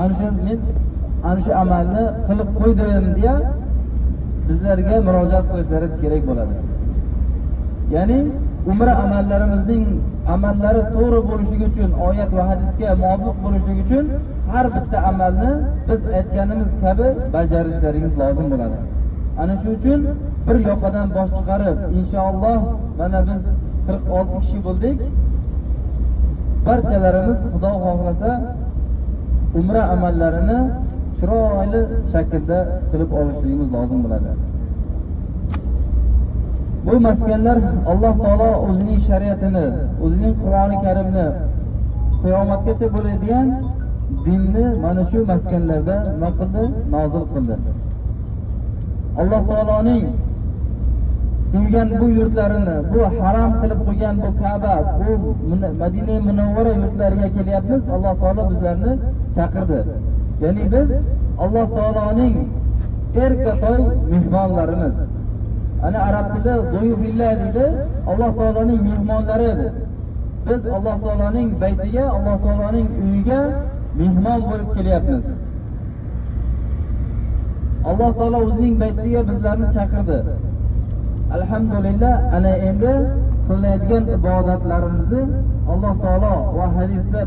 Ana shu men ana shu amalni qilib qo'ydim deya bizlarga murojaat qilishlaringiz kerak bo'ladi. Ya'ni umra amallarimizning amallari to'g'ri bo'lishligi uchun, oyat va hadisga muvofiq bo'lishligi uchun har bitta amalni biz aytganimiz kabi bajarishlaringiz lozim bo'ladi. Ana shu uchun bir yoqadan bosh chiqarib, inshaalloh mana biz 46 kishi bo'ldik. Barchalarimiz Xudo xohlasa umra amallarini chiroyli shaklda qilib olishligimiz lozim bo'ladi. Bu maskanlar Alloh taolo o'zining shariatini, o'zining Qur'oni Karimni qiyomatgacha bo'ladigan dinni mana shu maskanlarda nima qildi? Nozil qildi. Alloh taoloning sevgan bu yurtlarini, bu harom qilib qo'ygan bu Ka'ba, bu Madina Munavvara yurtlariga kelyapmiz. Alloh taolo bizlarni chaqirdi. Ya'ni biz Alloh taoloning erkatoy mehmonlarimiz. Ana arab tilida duyufillah deydi, Alloh taoloning mehmonlari edi. Biz Alloh taoloning baytiga, Alloh taoloning uyiga mehmon bo'lib kelyapmiz. Alloh taolo o'zining baytiga bizlarni chaqirdi. Alhamdulillah, ana endi qilinadigan ibodatlarimizni Alloh taolo va hadisda